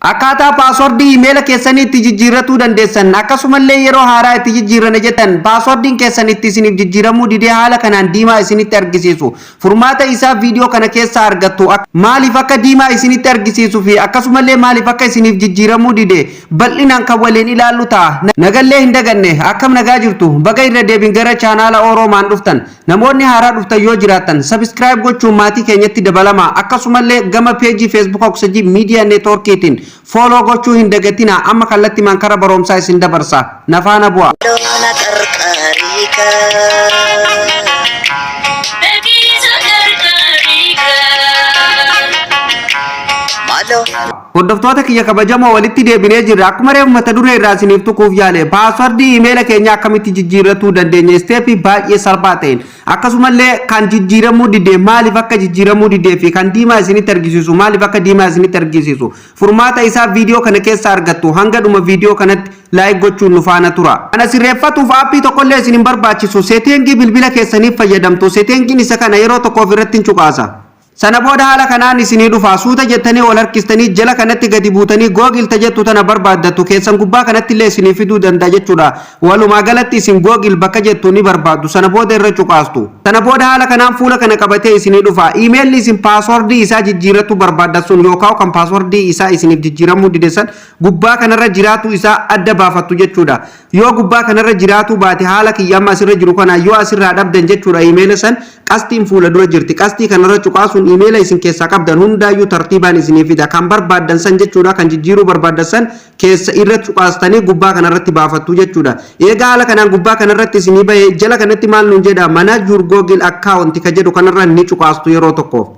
Akkaataa paaswordii iimeela keessanii itti jijjiirratuu dandeessan, akkasumallee yeroo haaraa itti jijjiirrana jettan paaswordiin keessan itti isiniif jijjiiramuu didee haala kanaan diimaa isinitti argisiisu, furmaata isaa viidiyoo kana keessaa argattu. Maaliif akka diimaa isinitti argisiisuu fi akkasumallee maaliif akka isiniif jijjiiramuu dide bal'inaan kan waliin ilaallu ta'a. Nagallee hin daganne, akkam nagaa jirtu? Baga irra deebin gara chaanaala Oroomaan dhuftan. Namoonni haaraa dhuftan yoo jiraattan subscribe gochuun maatii keenyatti dabalama. Akkasumallee gama peejii Facebook Oksajii Miidiyaa Neetworkiitiin follow gochuu hin dagatina. Amma kallattimaan kara barumsaa isin dabarsa. Nafaana bu'a. Loona qarqaariikaa. Beeksisa gargaariikaa. Maaloo. Hordoftoota kiyya kabajamoo, walitti deebinee jirra. Akkuma reefu mata duree irraa isiniif tuquuf yaale, paaswordii iimeela keenya akkamitti jijjiirratuu dandeenya step baay'ee salphaa ta'een, akkasumallee kan jijjiiramuu dide maaliif akka jijjiiramuu didee fi kan diimaa isinitti argisiisu maaliif akka diimaa isinitti argisiisu, furmaata isaa viidiyoo kana keessa argattu. Hanga dhuma viidiyoo kanatti like gochuun nu faana tura. Kana sirreeffatuuf aappii tokkollee isin hin barbaachisu. Setting bilbila keessaniif fayyadamtu. Settingiin isa kana yeroo tokkoof irratti hin cuqaasa. Sana booda haala kanaan isinii dhufa. Suuta jettanii ol harkistanii jala kanatti gadi buutanii Google tajettu tana barbaaddattu. Keessan gubbaa kanatti illee isinii fiduu danda'a jechuudha. Walumaa galatti isin Google bakka jettu ni barbaaddu. Sana booda irra cuqaastu. Sana booda haala kanaan fuula kana qabatee isinii dhufa. Iimeelli isin paaswordii isaa jijjiirrattu barbaadda sun yookaan kan paaswordii isaa isiniif jijjiiramuu dide san gubbaa kanarra jiraatu isaa adda baafattu jechuudha. Yoo gubbaa kanarra jiraatu baate, haala kiyya amma asirra jiru kana yoo asirraa dhabdan jechuudha, iimeela san qastiin fuula dura jirti. Qastii kanarra cuqaasuun iimeela isin keessaa qabdan hundaayyuu tartiibaan isinii fida. Kan barbaaddan san jechuudha, kan jijjiiruu barbaaddan san keessa irra cuqaastanii gubbaa kanarratti baafattu jechuudha. Egaa haala kanaan gubbaa kanarratti isinii bahe, jala kanatti maal nuun jedha? "Manage your Google account" ka jedhu kanarra ni cuqaastu yeroo tokkoof.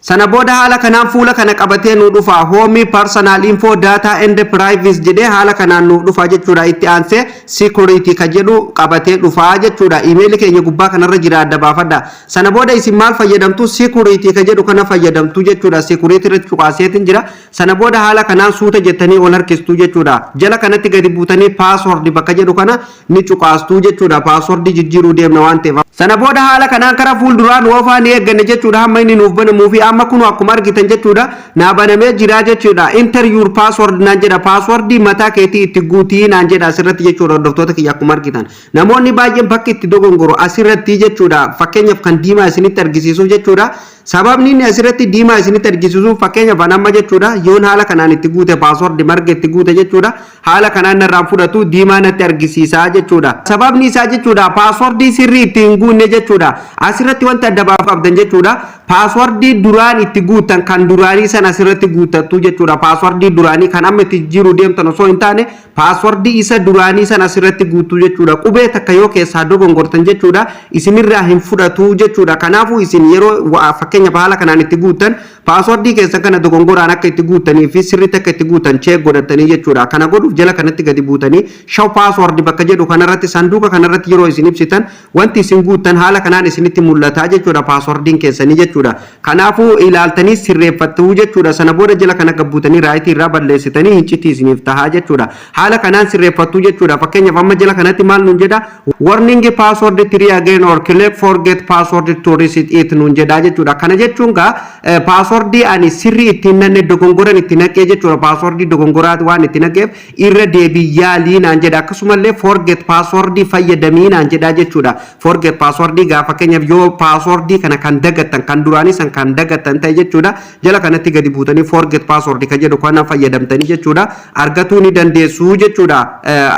Sana booda haala kanaan fuula kana qabatee nu dhufa. "Home, personal info, data and privacy" jedhee haala kanaan nu dhufa jechuudha. Itti aansee "security" ka jedhu qabatee dhufa jechuudha. Imeelli keenya gubbaa kanarra jira, adda baafadha. Sana booda isin maal fayyadamtu? "Security" ka jedhu kana fayyadamtu jechuudha. Security irratti cuqaaseetiin jira. Sana booda haala kanaan suuta jettanii ol harkistuu jechuudha. Jala kanatti gadi buutanii "password" bakka jedhu kana ni cuqaastuu jechuudha. Password jijjiiruu deemna waan ta'eef. Sana booda haala kanaan kara fuulduraan oofaa ni eegganne jechuudha. Hamma inni nuuf banamuu fi amma kun akkuma argitan jechuudha, naa banamee jira jechuudha. "Enter your password" naan jedha. Passwordii mataa keetii itti guutii naan jedha asirratti jechuudha. Hordoftoota kiyya, akkuma argitan namoonni baay'een bakki itti dogongoru asirratti jechuudha. Fakkeenyaaf kan diimaa isinitti argisiisuuf jechuudha. Sababni inni asirratti diimaa isinitti argisiisuuf, fakkeenyaaf an amma jechuudha, yoon haala kanaan itti guute, password marga itti guute jechuudha, haala kanaan narraan fudhatu, diimaa natti argisiisaa jechuudha. Sababni isaa jechuudha, paaswordii sirrii itti hin guunne jechuudha. Asirratti wanti adda baafuu qabdan jechuudha, paaswordii duraan itti guutan kan duraanii san asirratti guutattu jechuudha. Paaswordii duraanii kan amma itti jiru deemtan osoo hin taane, paaswordii isa duraanii san asirratti guutuu jechuudha. Qubee takka yoo keessaa dogongortan jechuudha, isinirraa hin fudhatu jechuudha. Kanaafuu isin yeroo fakkeenyaaf haala kanaan itti guutan, paaswordii keessan kana dogongoraan akka itti guutanii fi sirriitti akka itti guutan check godhatanii jechuudha. Kana godhuuf jala kanatti gadi buutanii "show password" bakka jedhu kanarratti, sanduuqa kanarratti yeroo isin ibsitan, wanti isin guuttan haala kanaan isinitti mul'ata jechuudha, paaswordiin keessanii jechuudha. Kanaafuu ilaaltanii sirreeffattuu jechuudha. Sana booda jala kana gabbuutanii right irraa balleessitanii hincitii isiniif tahaa jechuudha. Haala kanaan sirreeffattuu jechuudha. Fakkeenyaaf amma jala kanatti maal nuun jedha? "Warning, password, try again or click forget password to reset it" nuun jedha jechuudha. Kana jechuun gaa paaswordii ani sirrii ittiin nanne dogongoran itti naqee jechuudha. Paaswordii dogongoraa waan itti naqeef irra deebii yaalii naan jedha. Akkasumallee forget password fayyadamii naan jedha jechuudha. Forget password gaa fakkeenyaaf yoo paaswordii kana kan dagattan, kan duraanii san kan dagattan ta'e jechuudha, jala kanatti gadi buutanii forget password kan jedhu kana fayyadamtanii jechuudha, argatuu ni dandeessu jechuudha.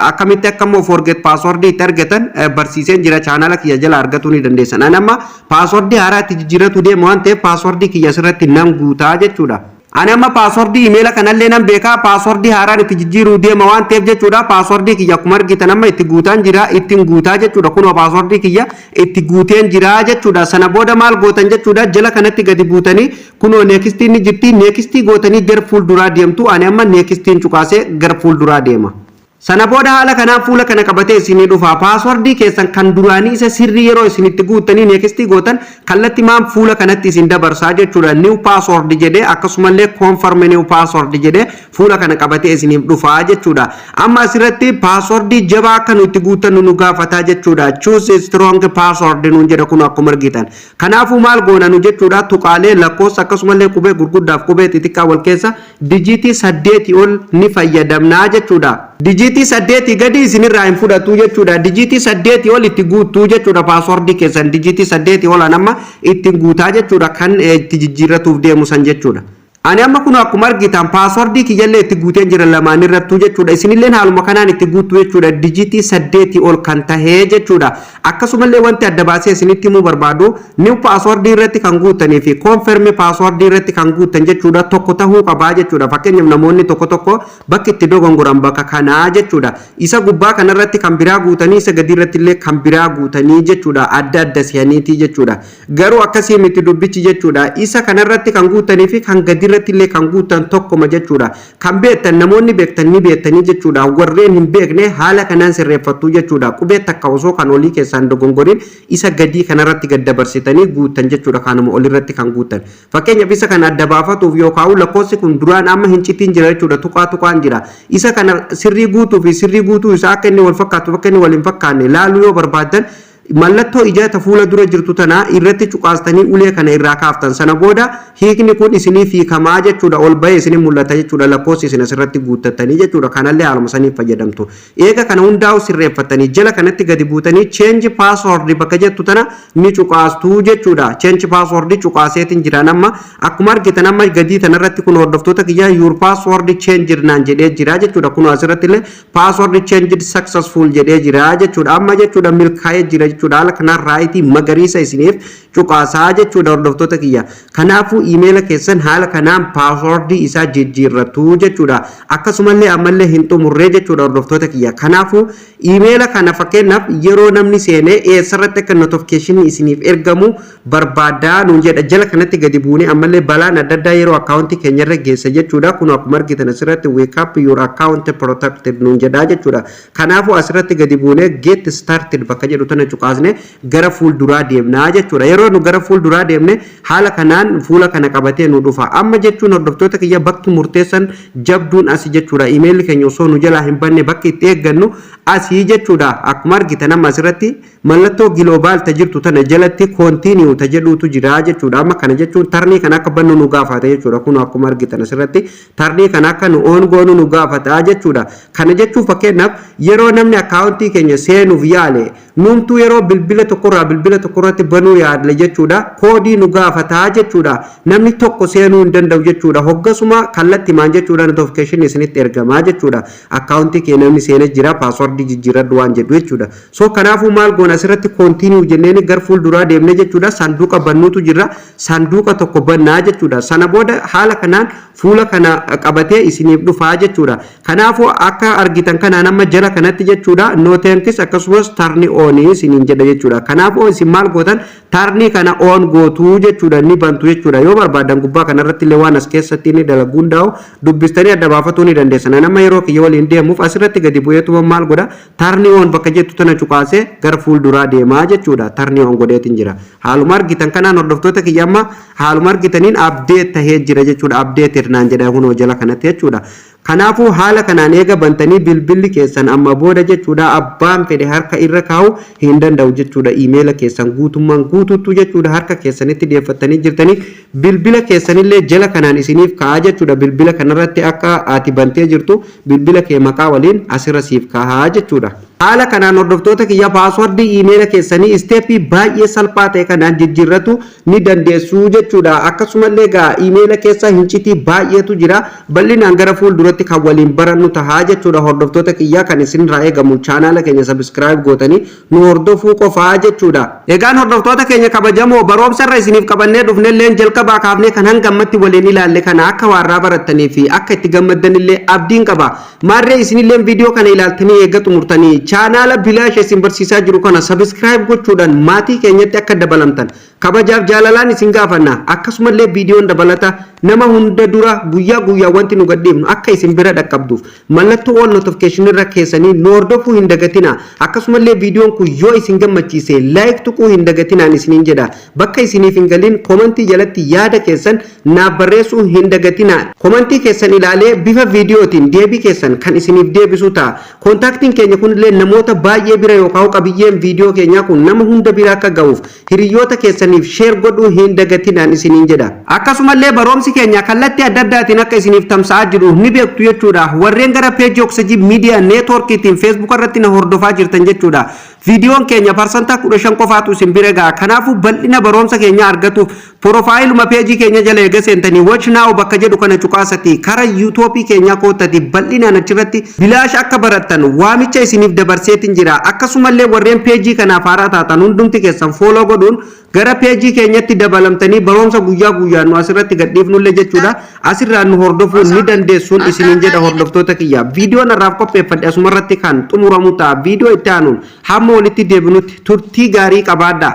Akkamitti akka immoo forget password itti argatan barsiiseen jira, chaanala kiyya jala argatuu ni dandeessan. Ani amma paaswordii haaraa itti jijjiirratu deema waan ta'eef paaswordii kiyya asirratti nan guutaa jechuudha. Ani amma paaswordii imeela kanallee nan beekaa, paaswordii haaraan itti jijjiiruu deema waan ta'eef jechuudha. Paaswordii kiyya akkuma argitan amma itti guutaan jira, ittiin guutaa jechuudha. Kunoo paaswordii kiyya itti guuteen jira jechuudha. Sana booda maal gootan jechuudha? Jala kanatti gadi buutanii kunoo nextiin ni jirti, next gootanii gara fuulduraa deemtu. Ani amma nextiin cuqaasee gara fuulduraa deema. Sana booda haala kanaan fuula kana qabatee isinii dhufa. Passwordii keessan kan duraanii isa sirrii yeroo isinitti guuttanii nextii gootan, kallattii maan fuula kanatti isin dabarsaa jechuudha. New password jedhee, akkasumallee confirm new password jedhee fuula kana qabatee isiniif dhufa jechuudha. Amma asirratti passwordii jabaa akka nu itti guuttannu nu gaafataa jechuudha. "Choose strong password" nuun jedha kun akkuma argitan. Kanaafuu maal goona nu jechuudha? Tuqaalee, lakkoofsa, akkasumallee qubee gurguddaaf qubee xixiqqaa wal keessa dijiitii 8 ol ni fayyadamnaa jechuudha. Dijiitii 8 gadi isinirraa hin fudhatu jechuudha. Dijiitii 8 ol itti guuttuu jechuudha passwordii keessan. Dijiitii 8 ol amma ittiin guutaa jechuudha, kan itti jijjiirratuuf deemu san jechuudha. Ani amma kun akkuma argitan passwordii kiyyallee itti guuteen jira lamaan irrattuu jechuudha. Isinilleen haaluma kanaan itti guuttu jechuudha. Dijiitii 8 ol kan tahee jechuudha. Akkasumallee wanti adda baasee isinitti himuu barbaadu, new passwordii irratti kan guuttanii fi confirm passwordii irratti kan guuttan jechuudha, tokko tahuu qabaa jechuudha. Fakkeenyaaf, namoonni tokko tokko bakki itti dogongoran bakka kanaa jechuudha. Isa gubbaa kanarratti kan biraa guutanii, isa gadi irratti illee kan biraa guutanii jechuudha. Adda adda si'aniitii jechuudha. Garuu akkasii miti dubbichi jechuudha. Isa kanarratti kan guuttanii fi kan gadi irratti illee kan guutan tokkoma jechuudha. Kan beektan, namoonni beektan ni beektanii jechuudha. Warreen hin beekne haala kanaan sirreeffattu jechuudha. Qubee takka osoo kan olii keessaan dogongorin isa gadii kanarratti gad dabarsitanii guuttan jechuudha. Kanuma olirratti kan guuttan. Fakkeenyaaf, isa kana adda baafatuuf yookaan lakkoofsi kun duraan amma hin citiin jira jechuudha. Tuqaa tuqaan jira. Isa kana sirrii guutuu fi sirrii guutuu isaa akka inni wal fakkaatu, akka inni wal hin fakkaanne laaluu yoo barbaaddan, mallattoo ijaata fuula dura jirtu tana irratti cuqaastanii ulee kana irraa kaaftan. Sana booda hiikni kun isiniif hiikamaa jechuudha. Ol bahee isinii mul'ata jechuudha, lakkoofsi isin asirratti guuttatanii jechuudha. Kanallee haaluma saniif fayyadamtu. Eega kana hundaa'u sirreeffatanii, jala kanatti gadi buutanii change password bakka jettu tana ni cuqaastuu jechuudha. Change password cuqaaseetiin jiran. Amma akkuma argitan amma gadii tanarratti kun, hordoftoota kiyyaa, "Your password change" naan jedhee jira jechuudha. Kun asirratti illee "Password changed successful" jedhee jira jechuudha. Amma jechuudha milkaa'ee jira jechuudha. Haala kanaan rightii magariisa isiniif cuqaasaa jechuudha, hordoftoota kiyya. Kanaafuu iimeela keessan haala kanaan passwordii isaa jijjiirratu jechuudha. Akkasumallee ammallee hin xumurree jechuudha, hordoftoota kiyya. Kanaafuu iimeela kana, fakkeenyaaf, yeroo namni seenee eessarratti akka notificationii isiniif ergamu barbaadaa nuun jedha. Jala kanatti gadi buunee ammallee balaan adda addaa yeroo akkaawuntii keenyarra geessa jechuudha. Kun akkuma argitan asirratti "Wake up, your account protected" nuun jedha jechuudha. Kanaafuu asirratti gadi buunee "Get started" bakka jedhu tana cuqaasne gara fuulduraa deemnaa jechuudha. Yeroo nu gara fuulduraa deemne, haala kanaan fuula kana qabatee nu dhufa. Amma jechuun, hordoftoota kiyya, bakki murteessan jabduun asii jechuudha. Imeelli keenya osoo nu jalaa hin banne bakki itti eeggannu asii jechuudha. Akkuma argitan amma asirratti mallattoo global ta jirtu tana jalatti "Continue" ta jedhuutu jira jechuudha. Amma kana jechuun turnii kana akka bannu nu gaafata jechuudha. Kun akkuma argitan asirratti turnii kana akka nu on goonu nu gaafata jechuudha. Kana jechuun, fakkeenyaaf, yeroo namni akkaawuntii keenya seenuuf yaale, numtuu yeroo bilbila tokkorraa bilbila tokkorratti banuu yaadle jechuudha, koodii nu gaafataa jechuudha. Namni tokko seenuu hin danda'u jechuudha. Hoggasuma kallattimaan jechuudha notification isinitti ergamaa jechuudha, akkaawuntii kee namni seenee jira, passwordii jijjiiradhu waan jedhu jechuudha. So kanaafuu maal goona? Asirratti "Continue" jenneen gar fuulduraa deemne jechuudha. Sanduuqa bannuutu jira, sanduuqa tokko bannaa jechuudha. Sana booda haala kanaan fuula kana qabatee isiniif dhufaa jechuudha. Kanaafuu akka argitan kanaan amma jala kanatti jechuudha, "No thanks" akkasumas "Turn on" isiniin jedha jechuudha. Kanaafuu isin maal gootan? Turnii kana on gootuu jechuudha, ni bantu jechuudha. Yoo barbaadan gubbaa kanarratti illee waan as keessatti inni dalaguu hundaa'u dubbistanii adda baafatuu ni dandeessan. Nama yeroo kiyya waliin deemuuf asirratti gadi bu'eetuma maal godha? Turn on bakka jettu tana cuqaasee gara fuulduraa deemaa jechuudha. Turn on godheetiin jira. Haaluma argitan kanaan, hordoftoota kiyya, amma haaluma argitaniin update tahee jira jechuudha. "Update" naan jedha kunoo jala kanatti jechuudha. Kanaafuu haala kanaan eega bantanii, bilbilli keessan amma booda jechuudha abbaan fedhe harka irra kaa'u hin danda'u jechuudha. Iimeela keessan guutummaan guututtu jechuudha harka keessanitti dhiyeeffattanii jirtanii, bilbila keessanillee jala kanaan isiniif kaa'aa jechuudha. Bilbila kanarratti akka ati bantee jirtu bilbila kee maqaa waliin asirra siif kaa'aa jechuudha. Haala kanaan, hordoftoota kiyya, passwordii iimeela keessanii steppii baay'ee salphaa ta'e kanaan jijjiirratu ni dandeessu jechuudha. Akkasumallee egaa iimeela keessa hincitii baay'eetu jira. Bal'inaan gara fuulduratti kan waliin barannu tahaa jechuudha. Hordoftoota kiyyaa, kan isinirraa eegamu chaanaala keenya subscribe gootanii nu hordofuu qofaa jechuudha. Egaan hordoftoota keenya kabajamoo, barumsa irra isiniif qabannee dhufnelleen jalqabaa kaafnee kan hanga ammatti waliin ilaalle kana akka waarraa barattanii fi akka itti gammaddanillee abdiin qaba. Maarree isinillee viidiyoo kana ilaaltanii eegga xumurtanii, chaanaala bilaash isin barsiisaa jiru kana subscribe gochuudhaan maatii keenyatti akka dabalamtan kabajaaf jaalalaan isin gaafanna. Akkasumallee viidiyoon dabalata Nama hunda dura guyyaa guyyaa wanti nu gadhiifnu akka isin bira dhaqqabduuf mallattoo all notification irra keessanii nu hordofuu hin dagatina. Akkasumallee viidiyoon kun yoo isin gammachiise like tuquu hin dagatinaan isiniin jedha. Bakka isiniif hin galin komantii jalatti yaada keessan naaf barreessuu hin dagatina. Komantii keessan ilaalee bifa viidiyootiin deebii keessan kan isiniif deebisu ta'a. Kontaaktiin keenya kunillee namoota baay'ee bira yookaan qabiyyeen viidiyoo keenyaa kun nama hunda bira akka ga'uuf hiriyoota keessaniif share godhuu hin dagatinaan isiniin jedha. Akkasumallee barumsi keenya kallattii adda addaatiin akka isiniif tamsa'aa jiru ni beektu jechuudha. Warreen gara peejii Oksajii Miidiyaa Neetwoorkiitiin Feesbuuk irratti na hordofaa jirtan jechuudha. Viidiyoon keenya 15% qofaatu isin bira ga'a. Kanaafuu bal'ina barumsa keenya argatuuf porofaayiluma peejii keenya jala eega seentanii "Watch now" bakka jedhu kana cuqaasati kara yuutuubii keenyaa koottati bal'inaan achirratti bilaash akka barattan waamicha isiniif dabarseetiin jira. Akkasumallee warreen peejii kanaaf haaraa taatan hundumti keessan follow godhuun gara peejii keenyatti dabalamtanii barumsa guyyaa guyyaan nu asirratti gadhiifnullee jechuudha. Asirraa nu hordofuu ni dandeessuun isiniin jedha, hordoftoota kiyya. Viidiyoon har'aaf qopheeffadhe asumarratti kan xumuramu ta'a. Viidiyoo itti aanuun hamma walitti deebinutti turtii gaarii qabaadhaa.